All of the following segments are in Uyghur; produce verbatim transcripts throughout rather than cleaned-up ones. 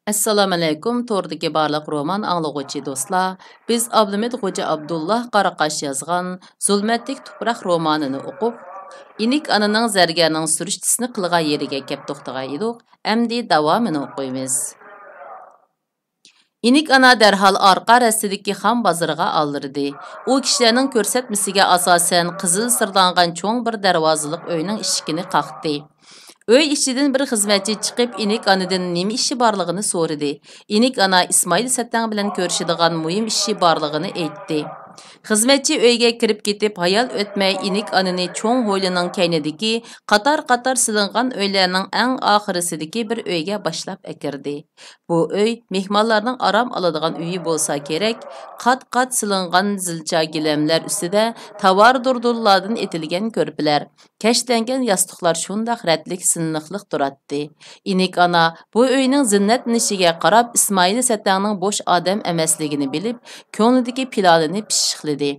ئەسسالامۇئەلەيكۇم، توردىكى بارلىق رومان ئاڭلىغۇچى دوستلار. بىز ئابلىمىت خوجا ئابدۇللا قاراقاش يازغان زۇلمەتلىك تۇپراق رومانىنى ئوقۇپ، ئىنىك ئانىنىڭ زەرگەرنىڭ سۈرۈشتىسىنى قىلغان يېرىگە كەپ توختىغان ئىدۇق. ئەمدى داۋامىنى ئوقۇيمىز. ئىنىك ئانا دەرھال ئارقا رەستىدىكى خان بازىرىغا ئالدىرىدى. ئۇ كىشىلەرنىڭ كۆرسەتمىسىگە ئاساسەن، قىزىل سىرلانغان چوڭ بىر دەرۋازىلىق ئۆينىڭ ئىشىكىنى قاقتى. ئۆي ئىچىدىن بىر خىزمەتچى چىقىپ، ئىنىك ئانىدىن نېمە ئىشى بارلىقىنى سورىدى. ئىنىك ئانا ئىسمائىل سەتەڭ بىلەن كۆرۈشىدىغان مۇھىم ئىشى بارلىقىنى ئېيتتى. خىزمەتچى ئۆيگە كىرىپ كېتىپ، ھايال ئۆتمەي ئىنىك ئانىنى چوڭ ھويلىنىڭ كەينىدىكى قاتار-قاتار سېلىنغان ئۆيلەرنىڭ ئەڭ ئاخىرىسىدىكى بىر ئۆيگە باشلاپ ئەكىردى. بۇ ئۆي مېھمانلارنىڭ ئارام ئالىدىغان ئۆيى بولسا كېرەك، قات-قات سېلىنغان زىلچا گىلەملەر ئۈستىدە تاۋار دۇردۇنلاردىن ئېتىلگەن كۆرپىلەر، كەشتەنگەن ياستۇقلار شۇنداق رەتلىك سىنىقلىق تۇراتتى. ئىنىك ئانا بۇ ئۆينىڭ زىننەتلىنىشىگە قاراپ، ئىسمائىل سەتەڭنىڭ بوش ئادەم ئەمەسلىكىنى بىلىپ، كۆڭلىدىكى پىلانىنى پىششىقلىدى.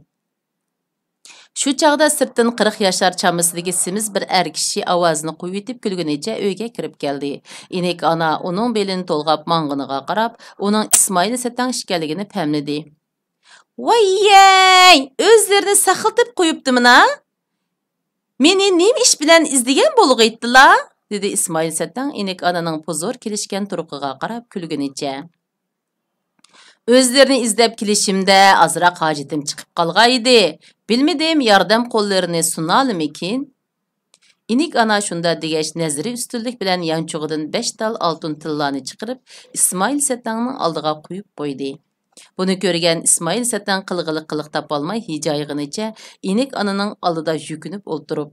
شۇ چاغدا سىرتتىن قىرىق ياشار چامىسىدىكى سېمىز بىر ئەر كىشى ئاۋازىنى قويۇۋېتىپ كۈلگىنىچە ئۆيگە كىرىپ كەلدى. ئىنىك ئانا ئۇنىڭ بېلىنى تولغاپ ماڭغىنىغا قاراپ، ئۇنىڭ ئىسمائىل سەتەڭ ئىكەنلىكىنى پەملىدى. ۋاييەي، ئۆزلىرىنى ساقلىتىپ قويۇپتىمىنا؟ مېنى نېمە ئىش بىلەن ئىزدىگەن بولغىيتتىلا؟ دېدى ئىسمائىل سەتەڭ ئىنىك ئانىنىڭ پۇزۇر كېلىشكەن تۇرقىغا قاراپ كۈلگىنىچە. ئۆزلىرىنى ئىزدەپ كېلىشىمدە ئازراق ھاجىتىم چىقىپ قالغانىدى. بىلمىدىم، ياردەم قوللىرىنى سۇنالىمىكىن؟ ئىنىك ئانا شۇنداق دېگەچ، نەزىرى ئۈستۈنلۈك بىلەن يانچۇقىدىن بەش تال ئالتۇن تىللانى چىقىرىپ، ئىسمائىل سەتەڭنىڭ ئالدىغا قويۇپ قويدى. بۇنى كۆرگەن ئىسمائىل سەتەڭ قىلغىلى قىلىق تاپالماي ھىجايغىنىچە ئىنىك ئانىنىڭ ئالدىدا يۈكۈنۈپ ئولتۇرۇپ،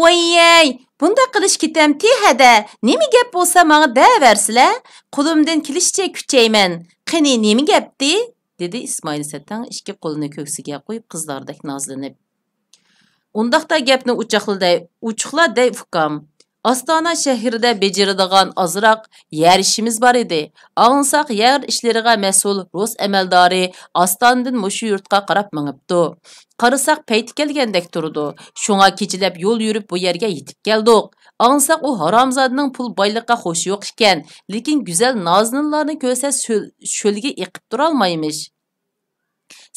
ۋاييەي، بۇنداق قىلىش كېتەمتى ھەدە، نېمە گەپ بولسا ماڭا دەۋەرسىلە، قولۇمدىن كېلىشىچە كۈچەيمەن، قېنى نېمە گەپتى؟ دېدى ئىسمائىل سەتەڭ ئىككى قولىنى كۆكسىگە قويۇپ قىزلاردەك نازلىنىپ. ئۇنداقتا گەپنى ئوچۇقلا دەي، ئوچۇقلا دەي ئۇكام. ئاستانا شەھىرىدە بېجىرىدىغان ئازراق يەر ئىشىمىز بار ئىدى. ئاڭلىساق يەر ئىشلىرىغا مەسئۇل رۇس ئەمەلدارى ئاستانىدىن مۇشۇ يۇرتقا قاراپ مېڭىپتۇ. قارىساق پەيتى كەلگەندەك تۇرىدۇ. شۇڭا كېچىلەپ يول يۈرۈپ بۇ يەرگە يېتىپ كەلدۇق. ئاڭلىساق ئۇ ھارامزادىنىڭ پۇل بايلىققا خوشى يوق ئىكەن، لېكىن گۈزەل نازىنىنلارنى كۆرسە شۆل-، شۆلگە ئېقىپ تۇرالمايمىش.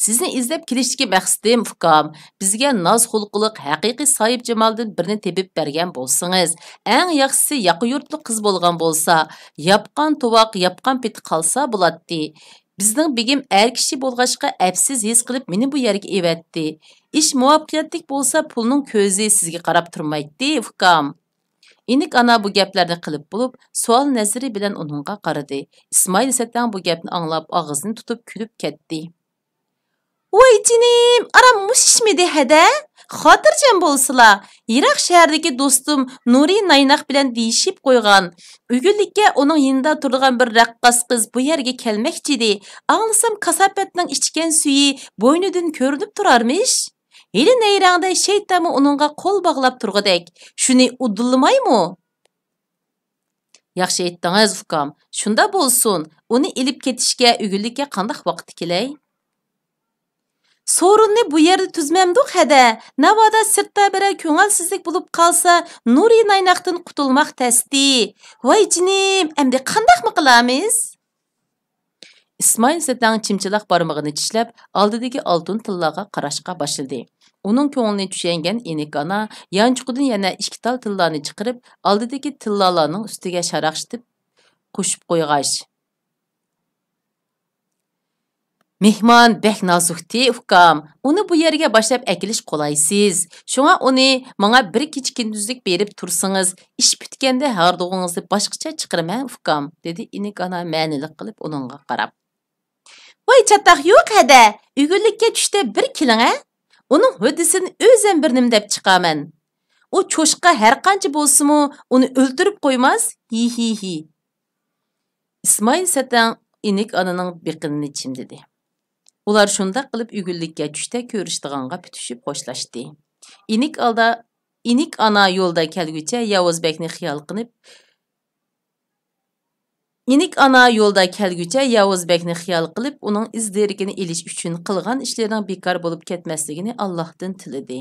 سىزنى ئىزدەپ كېلىشتىكى مەقسىتىم، ئۇكام، بىزگە ناز خۇلقلۇق ھەقىقىي ساھىبجامالدىن بىرنى تېپىپ بەرگەن بولسىڭىز، ئەڭ ياخشىسى ياقا يۇرتلۇق قىز بولغان بولسا، ياپقان تۇۋاق ياپقان پېتى قالسا بولاتتى. بىزنىڭ بېگىم ئەر كىشى بولغاچقا ئەپسىز ھېس قىلىپ مېنى بۇ يەرگە ئېۋەتتى. ئىش مۇۋەپپەقىيەتلىك بولسا پۇلنىڭ كۆزى سىزگە قاراپ تۇرمايتتى، ئۇكام. ئىنىك ئانا بۇ گەپلەرنى قىلىپ بولۇپ، سوئال نەزىرى بىلەن ئۇنىڭغا قارىدى. ئىسمائىل سەتەڭ بۇ گەپنى ئاڭلاپ ئاغزىنى تۇتۇپ كۈلۈپ كەتتى. ۋاي جېنىم، ئاران مۇشۇ ئىشمىدى ھەدە؟ خاتىرجەم بولسىلا، يىراق شەھەردىكى دوستۇم نۇرى نايناق بىلەن دېيىشىپ قويغان. ئۆگۈنلۈككە ئۇنىڭ يېنىدا تۇرىدىغان بىر رەققاس قىز بۇ يەرگە كەلمەكچىدى. ئاڭلىسام كاساپەتنىڭ ئىچكەن سۈيى بوينىدىن كۆرۈنۈپ تۇرارمىش. ھېلى نەيرەڭدە شەيتانمۇ ئۇنىڭغا قول باغلاپ تۇرغۇدەك. شۇنى ئۇدۇللىمايمۇ؟ ياخشى ئېيتتىڭىز، ئۇكام. شۇنداق بولسۇن. ئۇنى ئېلىپ كېتىشكە ئۆگۈنلۈككە قانداق ۋاقىت كېلەي؟ سورۇننى بۇ يەردە تۈزمەمدۇق ھەدە. ناۋادا سىرتتا بىرەر كۆڭۈلسىزلىك بولۇپ قالسا، نۇرى نايناقتىن قۇتۇلماق تەستى. ۋاي جېنىم، ئەمدى قانداقمۇ قىلامىز؟ ئىسمائىل سەتەڭ چىمچىلاق بارمىقىنى چىشلەپ، ئالدىدىكى ئالتۇن تىللاغا قاراشقا باشلىدى. ئۇنىڭ كۆڭلىنى چۈشەنگەن ئىنىك ئانا يانچۇقىدىن يەنە ئىككى تال تىللانى چىقىرىپ، ئالدىدىكى تىللالارنىڭ ئۈستىگە شاراقشىتىپ قوشۇپ قويغاچ، مېھمان بەك نازۇكتى، ئۇكام. ئۇنى بۇ يەرگە باشلاپ ئەكېلىش قولايسىز. شۇڭا ئۇنى ماڭا بىر كېچە-كۈندۈزلۈك بېرىپ تۇرسىڭىز، ئىش پۈتكەندە ھاردۇقىڭىزنى باشقىچە چىقىرىمەن، ئۇكام، دېدى ئىنىك ئانا مەنىلىك قىلىپ ئۇنىڭغا قاراپ. ۋاي چاتاق يوق ھەدە، ئۆگۈنلۈككە چۈشتە بىر كېلىڭە. ئۇنىڭ ھۆددىسىنى ئۆزۈم بىر نېمە دەپ چىقارمەن. ئۇ چوشقا ھەرقانچە بولسىمۇ، ئۇنى ئۆلتۈرۈپ قويماس، ھى ھى ھى. ئىسمائىل سەتەڭ ئىنىك ئانىنىڭ بېقىنىنى چىمدىدى. ئۇلار شۇنداق قىلىپ ئۆگۈنلۈككە چۈشتە كۆرۈشىدىغانغا پۈتۈشۈپ خوشلاشتى. ئىنىك ئالدا، ئىنىك ئانا يولدا كەلگۈچە ياۋۇز بەگنى خىيال قىلىپ، ئىنىك ئانا يولدا كەلگۈچە ياۋۇز بەگنى خىيال قىلىپ، ئۇنىڭ ئىز دېرىكىنى ئېلىش ئۈچۈن قىلغان ئىشلىرىنىڭ بىكار بولۇپ كەتمەسلىكىنى ئاللاھتىن تىلىدى.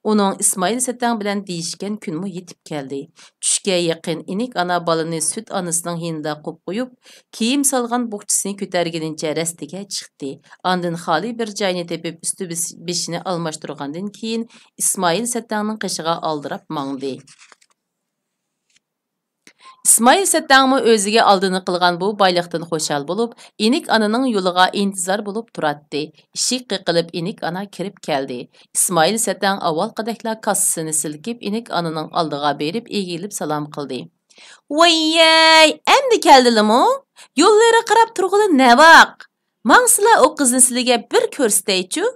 ئۇنىڭ ئىسمائىل سەتەڭ بىلەن دېيىشكەن كۈنمۇ يېتىپ كەلدى. چۈشكە يېقىن ئىنىك ئانا بالىنى سۈت ئانىسىنىڭ يېنىدا قوپ قويۇپ، كىيىم سالغان بوخچىسىنى كۆتەرگىنىچە رەستىگە چىقتى. ئاندىن خالىي بىر جاينى تېپىپ، ئۈستى بېشىنى ئالماشتۇرغاندىن كېيىن، ئىسمائىل سەتەڭنىڭ قېشىغا ئالدىراپ ماڭدى. ئىسمائىل سەتەڭمۇ ئۆزىگە ئالدىنى قىلغان بۇ بايلىقتىن خۇشال بولۇپ، ئىنىك ئانىنىڭ يولىغا ئىنتىزار بولۇپ تۇراتتى. ئىشىك قېقىلىپ، ئىنىك ئانا كىرىپ كەلدى. ئىسمائىل سەتەڭ ئاۋۋالقىدەكلا كاسىسىنى سىلكىپ، ئىنىك ئانىنىڭ ئالدىغا بېرىپ، ئېگىلىپ سالام قىلدى. ۋاييەي، ئەمدى كەلدىلىمۇ؟ يوللىرى قاراپ تۇرغىلى نەۋاق؟ ماڭسىلا، ئۇ قىزنى سىلىگە بىر كۆرسىتەيچۇ؟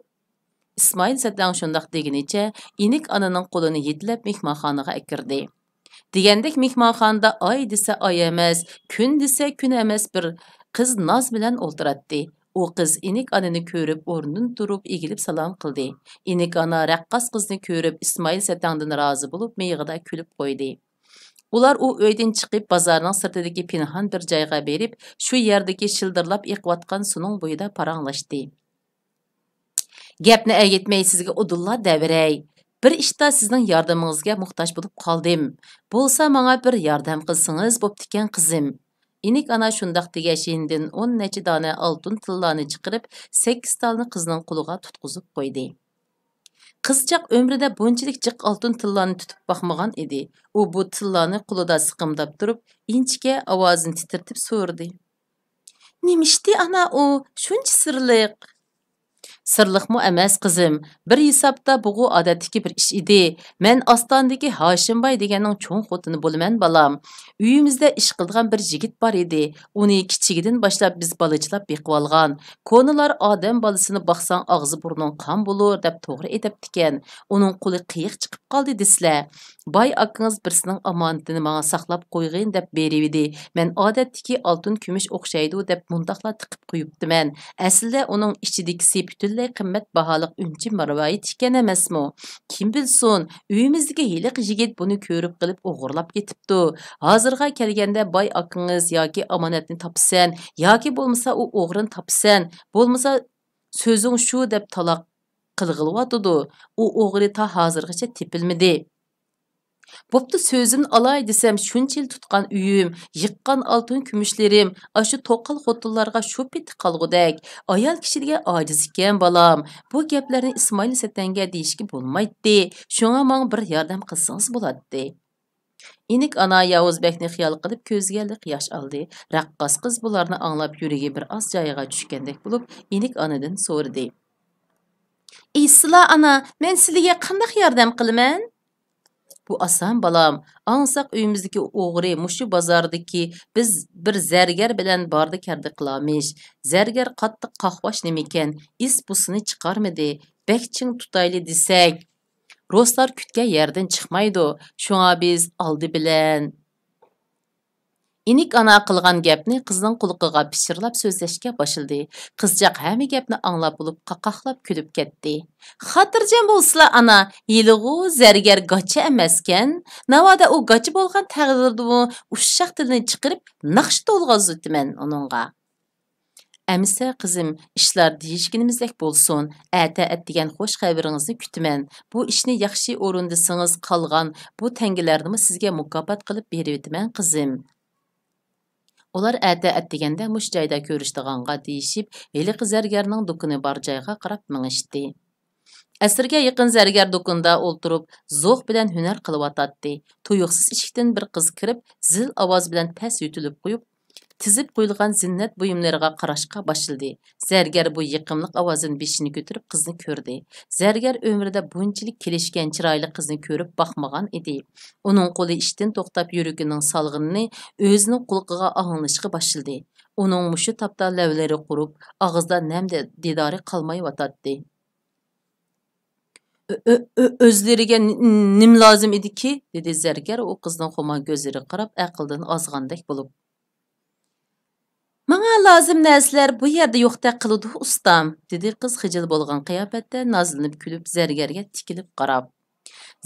ئىسمائىل سەتەڭ شۇنداق دېگىنىچە، ئىنىك ئانىنىڭ قولىنى يېتىلەپ مېھمانخانىغا ئەكىردى. دېگەندەك، مېھمانخانىدا ئاي دېسە ئاي ئەمەس، كۈن دېسە كۈن ئەمەس بىر قىز ناز بىلەن ئولتۇراتتى. ئۇ قىز ئىنىك ئانىنى كۆرۈپ، ئورنىدىن تۇرۇپ، ئېگىلىپ سالام قىلدى. ئىنىك ئانا رەققاس قىزنى كۆرۈپ، ئىسمائىل سەتەڭدىن رازى بولۇپ، مىيىقىدا كۈلۈپ قويدى. ئۇلار ئۇ ئۆيدىن چىقىپ، بازارنىڭ سىرتىدىكى پىنھان بىر جايغا بېرىپ، شۇ يەردىكى شىلدىرلاپ ئېقىۋاتقان سۇنىڭ بويىدا پاراڭلاشتى. گەپنى ئەگىتمەي سىزگە ئۇدۇللا دەۋرەي. بىر ئىشتا سىزنىڭ ياردىمىڭىزگە موھتاج بولۇپ قالدىم. بولسا ماڭا بىر ياردەم قىلسىڭىز بوپتىكەن، قىزىم. ئىنىك ئانا شۇنداق دېگەچ، يېنىدىن ئون نەچچە دانە ئالتۇن تىللانى چىقىرىپ، سەككىز تالنى قىزنىڭ قولىغا تۇتقۇزۇپ قويدى. قىزچاق ئۆمرىدە بۇنچىلىك جىق ئالتۇن تىللانى تۇتۇپ باقمىغان ئىدى. ئۇ بۇ تىللانى قولىدا سىقىمداپ تۇرۇپ، ئىنچىكە ئاۋازىنى تىترىتىپ سورىدى. نېمىشتى ئانا ئۇ شۇنچە سىرلىق؟ سىرلىقمۇ ئەمەس، قىزىم. بىر ھېسابتا بۇغۇ ئادەتتىكى بىر ئىش ئىدى. مەن ئاستانىدىكى ھاشىمباي دېگەننىڭ چوڭ خوتۇنى بولىمەن، بالام. ئۆيىمىزدە ئىش قىلىدىغان بىر يىگىت بار ئىدى. ئۇنى كىچىكىدىن باشلاپ بىز بالىچىلاپ بېقىۋالغان. كونىلار «ئادەم بالىسىنى باقساڭ، ئاغزى بۇرنۇڭ قان بولۇر» دەپ توغرا ئېيتىپتىكەن. ئۇنىڭ قولى قېيىق چىقىپ قالدى دېسىلە. باي ئاكىڭىز بىرسىنىڭ ئامانىتىنى ماڭا ساقلاپ قويغىن دەپ بېرىۋىدى. مەن ئادەتتىكى ئالتۇن كۈمۈش ئوخشايدۇ دەپ مۇنداقلا تىقىپ قويۇپتىمەن. ئەسلىدە ئۇنىڭ ئىچىدىكىسى پۈتۈنلەي قىممەت باھالىق ئۈنچە مارۋايىت ئىكەن ئەمەسمۇ؟ كىم بىلسۇن، ئۆيىمىزدىكى ھېلىقى يىگىت بۇنى كۆرۈپ قېلىپ ئوغرىلاپ كېتىپتۇ. ھازىرغا كەلگەندە باي ئاكىڭىز ياكى ئامانەتنى تاپىسەن، ياكى بولمىسا ئۇ ئوغرىنى تاپىسەن، بولمىسا سۆزۈڭ شۇ دەپ تالاق قىلغىلىۋاتىدۇ. ئۇ ئوغرى تا ھازىرغىچە تېپىلمىدى. بوپتۇ، سۆزىنى ئالاي دېسەم، شۇنچە يىل تۇتقان ئۆيۈم، يىغقان ئالتۇن كۈمۈشلىرىم ئاشۇ توقال خوتۇنلارغا شۇ پېتى قالغۇدەك. ئايال كىشى دېگەن ئاجىز ئىكەن، بالام. بۇ گەپلەرنى ئىسمائىل سەتەنگە دېيىشكە بولمايتتى. شۇڭا ماڭا بىر ياردەم قىلسىڭىز بولاتتى. ئىنىك ئانا ياۋۇز بەگنى خىيال قىلىپ كۆزىگە لىق ياش ئالدى. رەققاس قىز بۇلارنى ئاڭلاپ يۈرىكى بىر ئاز جايىغا چۈشكەندەك بولۇپ، ئىنىك ئانىدىن سورىدى. ئېيتسىلا ئانا، مەن سىلىگە قانداق ياردەم قىلىمەن؟ بۇ ئاسان، بالام. ئاڭساق ئۆيىمىزدىكى ئوغرى مۇشۇ بازاردىكى بىز بىر زەرگەر بىلەن باردا كەردە قىلامىش. زەرگەر قاتتىق قاقباش نېمىكەن، ئىس-پۇسىنى چىقارمىدى. بەك چىڭ تۇتايلى دېسەك، رۇسلار كۈتكەن يەردىن چىقمايدۇ. شۇڭا بىز ئالدى بىلەن. ئىنىك ئانا قىلغان گەپنى قىزنىڭ قۇلىقىغا پىچىرلاپ سۆزلەشكە باشلىدى. قىزچاق ھەممە گەپنى ئاڭلاپ بولۇپ، قاقاقلاپ كۈلۈپ كەتتى. خاتىرجەم بولسىلا ئانا، ھېلىغۇ زەرگەر گاچا ئەمەسكەن. ناۋادا ئۇ گاچا بولغان تەقدىردىمۇ ئۇششاق تىلىنى چىقىرىپ، ناخشا تولغازىۋېتىمەن ئۇنىڭغا. ئەمىسە، قىزىم، ئىشلار دېيىشكىنىمىزدەك بولسۇن. ئەتە ئەتىگەن خوش خەۋىرىڭىزنى كۈتىمەن. بۇ ئىشنى ياخشى ئورۇندىسىڭىز، قالغان بۇ تەڭگىلەرنىمۇ سىزگە مۇكاپات قىلىپ بېرىۋېتىمەن، قىزىم. ئۇلار ئەتە ئەتىگەندە مۇشۇ جايدا كۆرۈشىدىغانغا دېيىشىپ، ھېلىقى زەرگەرنىڭ دۇكىنى بار جايغا قاراپ مېڭىشتى. ئەسىرگە يېقىن زەرگەر دۇكىنىدا ئولتۇرۇپ، زوق بىلەن ھۈنەر قىلىۋاتاتتى. تۇيۇقسىز ئىشىكتىن بىر قىز كىرىپ، زىل ئاۋاز بىلەن پەس يۆتىلىپ قويۇپ، تىزىپ قويۇلغان زىننەت بۇيۇملىرىغا قاراشقا باشلىدى. زەرگەر بۇ يېقىملىق ئاۋازدىن بېشىنى كۆتۈرۈپ، قىزنى كۆردى. زەرگەر ئۆمرىدە بۇنچىلىك كېلىشكەن چىرايلىق قىزنى كۆرۈپ باقمىغان ئىدى. ئۇنىڭ قولى ئىشتىن توختاپ، يۈرىكىنىڭ سالغىنىنى ئۆزىنىڭ قۇلىقىغا ئاڭلىشقا باشلىدى. ئۇنىڭ مۇشۇ تاپتا لەۋلىرى قۇرۇپ، ئاغزىدا نەم دە-، دىدارى قالمايۋاتاتتى. «ئۆ-، ئۆ-، ئۆ-، ئۆزلىرىگە ن-، نېمە لازىم ئىدىكى؟» دېدى زەرگەر ئۇ قىزنىڭ خۇمار كۆزلىرىگە قاراپ، ئەقلىدىن ئازغاندەك بولۇپ. «ماڭا لازىم نەرسىلەر بۇ يەردە يوقتەك قىلىدۇ، ئۇستام»، دېدى قىز خىجىل بولغان قىياپەتتە نازلىنىپ كۈلۈپ زەرگەرگە تىكىلىپ قاراپ.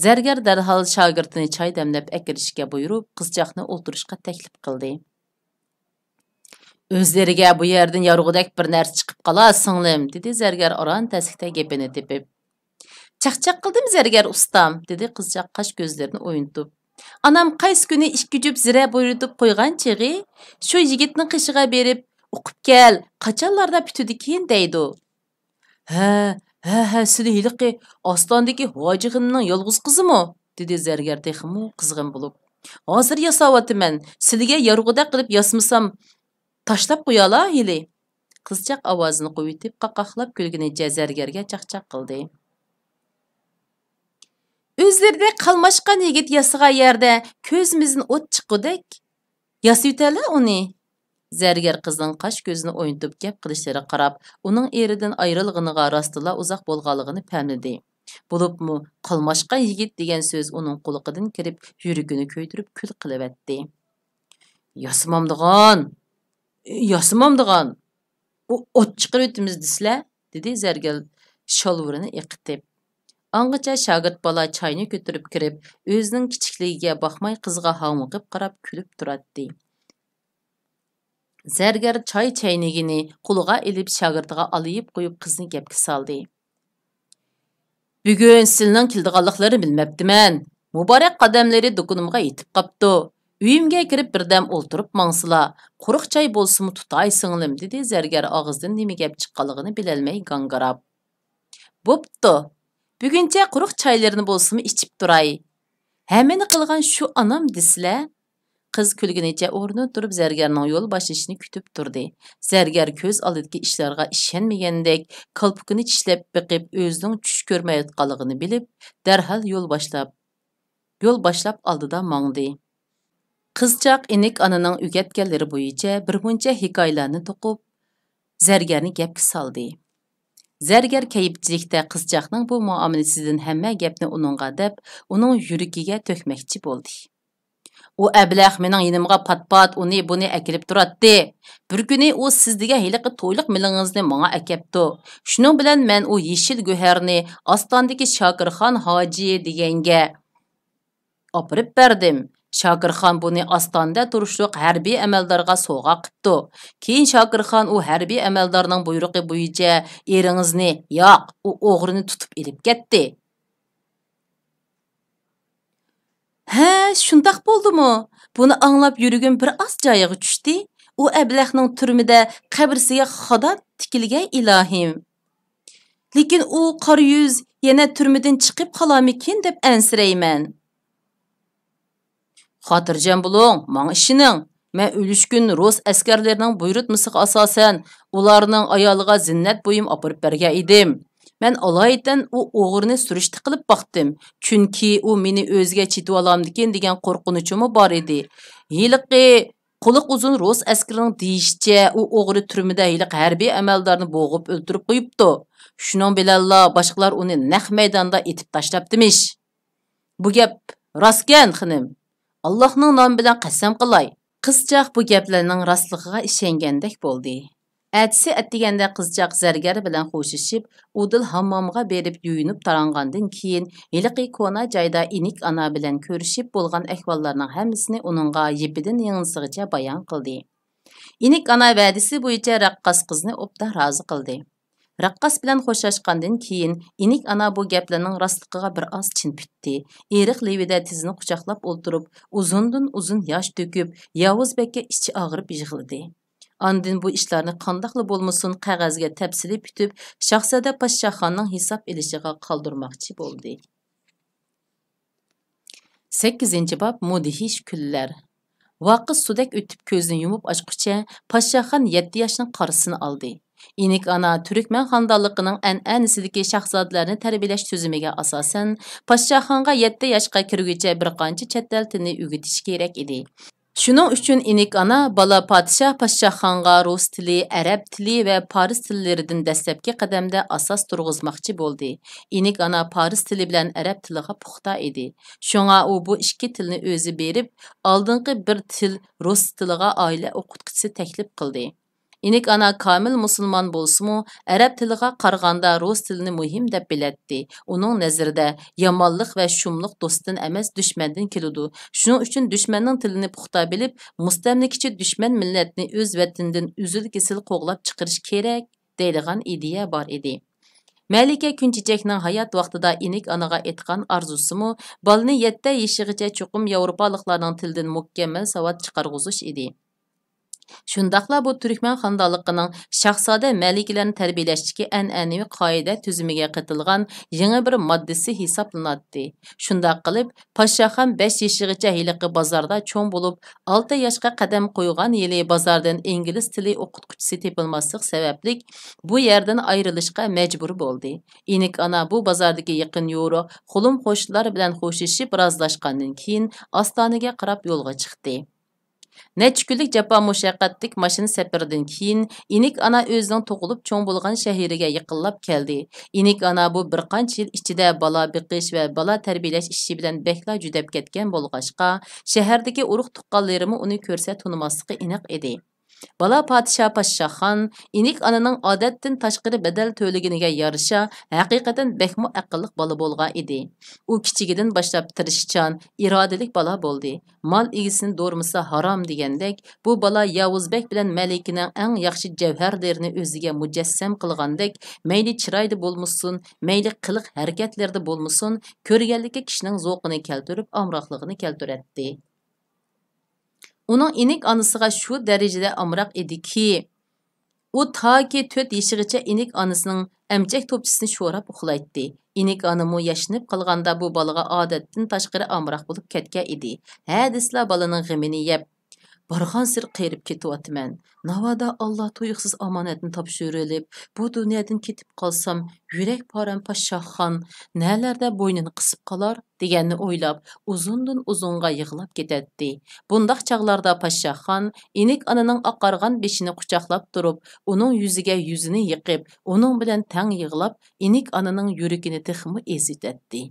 زەرگەر دەرھال شاگىرتىنى چاي دەملەپ ئەكىرىشكە بۇيرۇپ، قىزچاقنى ئولتۇرۇشقا تەكلىپ قىلدى. «ئۆزلىرىگە بۇ يەردىن يارىغۇدەك بىر نەرسە چىقىپ قالا، سىڭلىم»، دېدى زەرگەر ئاران تەسلىكتە گېپىنى تېپىپ. چاقچاق قىلدىم زەرگەر ئۇستام، دېدى قىزچاق قاش كۆزلىرىنى ئوينىتىپ. ئانام قايسى كۈنى ئىككى جۈپ زىرە بۇيرۇتۇپ قويغان چېغى، شۇ يىگىتنىڭ قېشىغا بېرىپ، ئوقۇپ كەل، قاچانلاردا پۈتىدىكىن دەيدۇ. ھە، ھە، ھە، سىلى ھېلىقى ئاستاندىكى ھاجىخېنىمنىڭ يالغۇز قىزىمۇ؟ دېدى زەرگەر تېخىمۇ قىزغىن بولۇپ. ھازىر ياساۋاتىمەن، سىلىگە يارىغۇدەك قىلىپ ياسىمىسام، تاشلاپ قويالا ھېلى. قىزچاق ئاۋازىنى قويۇۋېتىپ، قاقاقلاپ كۈلگىنىچە زەرگەرگە چاقچاق قىلدى. ئۆزلىرىدەك قالماشقان يىگىت ياسىغان يەردە كۆزىمىزدىن ئوت چىققۇدەك ياسىۋېتەلە ئۇنى. زەرگەر قىزنىڭ قاش كۆزىنى ئوينىتىپ گەپ قىلىشلىرىغا قاراپ، ئۇنىڭ ئېرىدىن ئايرىلغىنىغا راستلا ئۇزاق بولغانلىقىنى پەملىدى. بولۇپمۇ قالماشقان يىگىت دېگەن سۆز ئۇنىڭ قۇلىقىدىن كىرىپ، يۈرىكىنى كۆيدۈرۈپ كۈل قىلىۋەتتى. ياسىمامدىغان، ياسىمامدىغان، ئۇ ئوت چىقىرىۋېتىمىز دېسىلە، دېدى زەرگەر شالۋىرىنى ئېقىتىپ. ئاڭغىچە شاگىرت بالا چاينى كۆتۈرۈپ كىرىپ، ئۆزىنىڭ كىچىكلىكىگە باقماي قىزغا ھاڭۋېقىپ قاراپ كۈلۈپ تۇراتتى. زەرگەر چاي چەينىكىنى قولىغا ئېلىپ، شاگىرتىغا ئالىيىپ قويۇپ، قىزنى گەپكە سالدى. بۈگۈن سىلىنىڭ كېلىدىغانلىقلىرىنى بىلمەپتىمەن. مۇبارەك قەدەملىرى دۇكىنىمغا يېتىپ قاپتۇ. ئۆيۈمگە كىرىپ بىردەم ئولتۇرۇپ ماڭسىلا، قۇرۇق چاي بولسىمۇ تۇتاي سىڭلىم، دېدى زەرگەر ئاغزىدىن نېمە گەپ چىققانلىقىنى بىلەلمەي گاڭگىراپ. بوپتۇ. بۈگۈنچە قۇرۇق چايلىرىنى بولسىمۇ ئىچىپ تۇراي. ھەممىنى قىلغان شۇ ئانام دېسىلە. قىز كۈلگىنىچە ئورنىدىن تۇرۇپ زەرگەرنىڭ يول باشلىشىنى كۈتۈپ تۇردى. زەرگەر كۆز ئالدىدىكى ئىشلارغا ئىشەنمىگەندەك، كالپۇكىنى چىشلەپ بېقىپ، ئۆزىنىڭ چۈش كۆرمەيۋاتقانلىقىنى بىلىپ، دەرھال يول باشلاپ، يول باشلاپ ئالدىدا ماڭدى. قىزچاق ئىنىك ئانىنىڭ ئۆگەتكەنلىرى بويىچە بىر مۇنچە ھېكايىلەرنى توقۇپ، زەرگەرنى گەپكە سالدى. زەرگەر كەيپچىلىكتە قىزچاقنىڭ بۇ مۇئامىلىسىدىن ھەممە گەپنى ئۇنىڭغا دەپ، ئۇنىڭ يۈرىكىگە تۆكمەكچى بولدى. ئۇ ئەبلەخ مېنىڭ يېنىمغا پات-پات ئۇنى-بۇنى ئەكېلىپ تۇراتتى. بىر كۈنى ئۇ سىز دېگەن ھېلىقى تويلۇق مېلىڭىزنى ماڭا ئەكەپتۇ. شۇنىڭ بىلەن مەن ئۇ يېشىل گۆھەرنى ئاستاندىكى شاكىرخان ھاجى دېگەنگە ئاپىرىپ بەردىم. شاكىرخان بۇنى ئاستاندا تۇرۇشلۇق ھەربىي ئەمەلدارغا سوۋغا قىپتۇ. كېيىن شاكىرخان ئۇ ھەربىي ئەمەلدارنىڭ بۇيرۇقى بويىچە ئېرىڭىزنى، ياق، ئۇ ئوغرىنى تۇتۇپ ئېلىپ كەتتى. ھە، شۇنداق بولدىمۇ؟ بۇنى ئاڭلاپ يۈرىكىم بىر ئاز جايىغا چۈشتى. ئۇ ئەبلەخنىڭ تۈرمىدە قەبرىسىگە خادا تىكىلگەي ئىلاھىم. لېكىن ئۇ قارا يۈز يەنە تۈرمىدىن چىقىپ قالارمىكىن دەپ ئەنسىرەيمەن. خاتىرجەم بولۇڭ، ماڭا ئىشىنىڭ. مەن ئۆلۈشكۈن رۇس ئەسكەرلىرىنىڭ بۇيرۇتمىسىغا ئاساسەن، ئۇلارنىڭ ئايالىغا زىننەت بۇيۇم ئاپىرىپ بەرگەن ئىدىم. مەن ئالايىتەن ئۇ ئوغرىنى سۈرۈشتە قىلىپ باقتىم، چۈنكى ئۇ مېنى ئۆزىگە چېتىۋالامدىكىن دېگەن قورقۇنچۇممۇ بار ئىدى. ھېلىقى قۇلىقى ئۇزۇن رۇس ئەسكىرىنىڭ دېيىشىچە، ئۇ ئوغرى تۈرمىدە ھېلىقى ھەربىي ئەمەلدارنى بوغۇپ ئۆلتۈرۈپ قويۇپتۇ. شۇنىڭ بىلەنلا باشقىلار ئۇنى نەق مەيداندا ئېتىپ تاشلاپتىمىش. بۇ گەپ راستكەن، خېنىم. ئاللاھنىڭ نامى بىلەن قەسەم قىلاي. قىزچاق بۇ گەپلەرنىڭ راستلىقىغا ئىشەنگەندەك بولدى. ئەتىسى ئەتىگەندە قىزچاق زەرگەر بىلەن خوشلىشىپ، ئۇدۇل ھاممامغا بېرىپ يۇيۇنۇپ تاراڭغاندىن كېيىن، ھېلىقى كونا جايدا ئىنىك ئانا بىلەن كۆرۈشۈپ بولغان ئەھۋاللارنىڭ ھەممىسىنى ئۇنىڭغا يېپىدىن يېڭىسىغىچە بايان قىلدى. ئىنىك ئانا ۋەدىسى بويىچە رەققاس قىزنى ئوبدان رازى قىلدى. رەققاس بىلەن خوشلاشقاندىن كېيىن، ئىنىك ئانا بۇ گەپلەرنىڭ راستلىقىغا بىر ئاز چىن پۈتتى. ئېرىق لېۋىدە تىزىنى قۇچاقلاپ ئولتۇرۇپ، ئۇزۇندىن ئۇزۇن ياش تۆكۈپ، ياۋۇز بەگكە ئىچى ئاغرىپ يىغلىدى. ئاندىن بۇ ئىشلارنى قانداقلا بولمىسۇن قەغەزگە تەپسىلىي پۈتۈپ، شاھزادە پادىشاھخاننىڭ ھېساب ئېلىشىغا قالدۇرماقچى بولدى. سەككىزىنچى باب، مۇدھىش كۈنلەر. ۋاقىت سۇدەك ئۆتۈپ كۆزىنى يۇمۇپ ئاچقۇچە، پادىشاھخان يەتتە ياشنىڭ قارىسىنى ئالدى. ئىنىك ئانا تۈركمەن خانىدانلىقىنىڭ ئەنئەنىسىدىكى شاھزادىلەرنى تەربىيەلەش تۈزۈمىگە ئاساسەن، پادىشاھخانغا يەتتە ياشقا كىرگۈچە بىر قانچە چەت ئەل تىلىنى ئۆگىتىش كېرەك ئىدى. شۇنىڭ ئۈچۈن ئىنىك ئانا بالا پادىشاھ پادىشاھخانغا رۇس تىلى، ئەرەب تىلى ۋە پارس تىللىرىدىن دەسلەپكى قەدەمدە ئاساس تۇرغۇزماقچى بولدى. ئىنىك ئانا پارس تىلى بىلەن ئەرەب تىلىغا پۇختا ئىدى. شۇڭا ئۇ بۇ ئىككى تىلنى ئۆزى بېرىپ، ئالدىنقى بىر تىل رۇس تىلىغا ئائىلە ئوقۇتقۇچىسى تەكلىپ قىلدى. ئىنىك ئانا كامىل مۇسۇلمان بولسىمۇ، ئەرەب تىلىغا قارىغاندا رۇس تىلىنى مۇھىم دەپ بىلەتتى. ئۇنىڭ نەزىرىدە، يامانلىق ۋە شۇملۇق دوستتىن ئەمەس، دۈشمەندىن كېلىدۇ. شۇنىڭ ئۈچۈن دۈشمەننىڭ تىلىنى پۇختا بىلىپ، مۇستەملىكىچى دۈشمەن مىللەتنى ئۆز ۋەتىنىدىن ئۈزۈل-كېسىل قوغلاپ چىقىرىش كېرەك، دەيدىغان ئىدىيە بار ئىدى. مەلىكە كۈنچېچەكنىڭ ھايات ۋاقتىدا ئىنىك ئانىغا ئېيتقان ئارزۇسىمۇ بالىنى يەتتە يېشىغىچە چوقۇم ياۋروپالىقلارنىڭ تىلىدىن مۇكەممەل ساۋات چىقارغۇزۇش ئىدى. شۇنداقلا بۇ تۈركمەن خانىدانلىقىنىڭ شاھزادە مەلىكىلەرنى تەربىيەلەشتىكى ئەنئەنىۋى قائىدە تۈزۈمىگە قېتىلغان يېڭى بىر ماددىسى ھېسابلىناتتى. شۇنداق قىلىپ، پاششاخان بەش يېشىغىچە ھېلىقى بازاردا چوڭ بولۇپ، ئالتە ياشقا قەدەم قويغان يىلى بازاردىن ئىنگلىز تىلى ئوقۇتقۇچىسى تېپىلماسلىق سەۋەبلىك، بۇ يەردىن ئايرىلىشقا مەجبۇر بولدى. ئىنىك ئانا بۇ بازاردىكى يېقىن يورۇق، خۇلۇم قوشنىلار بىلەن خوشلىشىپ رازىلاشقاندىن كېيىن، ئاستانىگە قاراپ يولغا چىقتى. نەچچە كۈنلۈك جاپا مۇشەققەتلىك ماشىنا سەپىرىدىن كېيىن، ئىنىك ئانا ئۆزىنىڭ تۇغۇلۇپ چوڭ بولغان شەھىرىگە يېقىنلاپ كەلدى. ئىنىك ئانا بۇ بىر قانچە يىل ئىچىدە بالا بېقىش ۋە بالا تەربىيەلەش ئىشى بىلەن بەكلا جۈدەپ كەتكەن بولغاچقا، شەھەردىكى ئۇرۇق-تۇغقانلىرىمۇ ئۇنى كۆرسە تونۇماسلىقى ئېنىق ئىدى. بالا پادىشاھ پاششاخان ئىنىك ئانىنىڭ ئادەتتىن تاشقىرى بەدەل تۆلىگىنىگە يارىشا، ھەقىقەتەن بەكمۇ ئەقىللىق بالا بولغان ئىدى. ئۇ كىچىكىدىن باشلاپ تىرىشچان، ئىرادىلىك بالا بولدى. مال ئىگىسىنى دورىمىسا ھارام دېگەندەك، بۇ بالا ياۋۇز بەگ بىلەن مەلىكىنىڭ ئەڭ ياخشى جەۋھەرلىرىنى ئۆزىگە مۇجەسسەم قىلغاندەك، مەيلى چىرايدا بولمىسۇن، مەيلى قىلىق ھەرىكەتلىرىدە بولمىسۇن، كۆرگەنلىكى كىشىنىڭ زوقىنى كەلتۈرۈپ، ئامراقلىقىنى كەلتۈرەتتى. ئۇنىڭ ئىنىك ئانىسىغا شۇ دەرىجىدە ئامراق ئىدىكى، ئۇ تاكى تۆت يېشىغىچە ئىنىك ئانىسىنىڭ ئەمچەك توپچىسىنى شوراپ ئۇخلايتتى. ئىنىك ئانىمۇ ياشىنىپ قالغاندا بۇ بالىغا ئادەتتىن تاشقىرى ئامراق بولۇپ كەتكەن ئىدى. ھە دېسىلا بالىنىڭ غېمىنى يەپ، بارغانسېرى قېرىپ كېتىۋاتىمەن. ناۋادا ئاللا تۇيۇقسىز ئامانەتنى تاپشۇرۇۋېلىپ، بۇ دۇنيادىن كېتىپ قالسام، يۈرەك پارەم پاششاخان نەلەردە بوينىنى قىسىپ قالار؟ دېگەننى ئويلاپ، ئۇزۇندىن ئۇزۇنغا يىغلاپ كېتەتتى. بۇنداق چاغلاردا پاششاخان ئىنىك ئانىنىڭ ئاقارغان بېشىنى قۇچاقلاپ تۇرۇپ، ئۇنىڭ يۈزىگە يۈزىنى يېقىپ، ئۇنىڭ بىلەن تەڭ يىغلاپ، ئىنىك ئانىنىڭ يۈرىكىنى تېخىمۇ ئېزىتەتتى.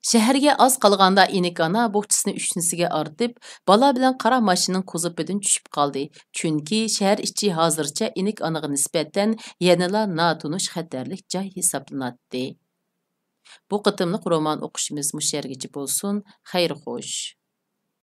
شەھەرگە ئاز قالغاندا ئىنىك ئانا بوخچىسىنى ئۈشنىسىگە ئارتىپ، بالا بىلەن قارا ماشىنىنىڭ كوزۇپىدىن چۈشۈپ قالدى. چۈنكى شەھەر ئىچى ھازىرچە ئىنىك ئانىغا نىسبەتەن يەنىلا ناتونۇش خەتەرلىك جاي ھېسابلىناتتى. بۇ قېتىملىق رومان ئوقۇشىمىز مۇشۇ يەرگىچە بولسۇن. خەير خوش.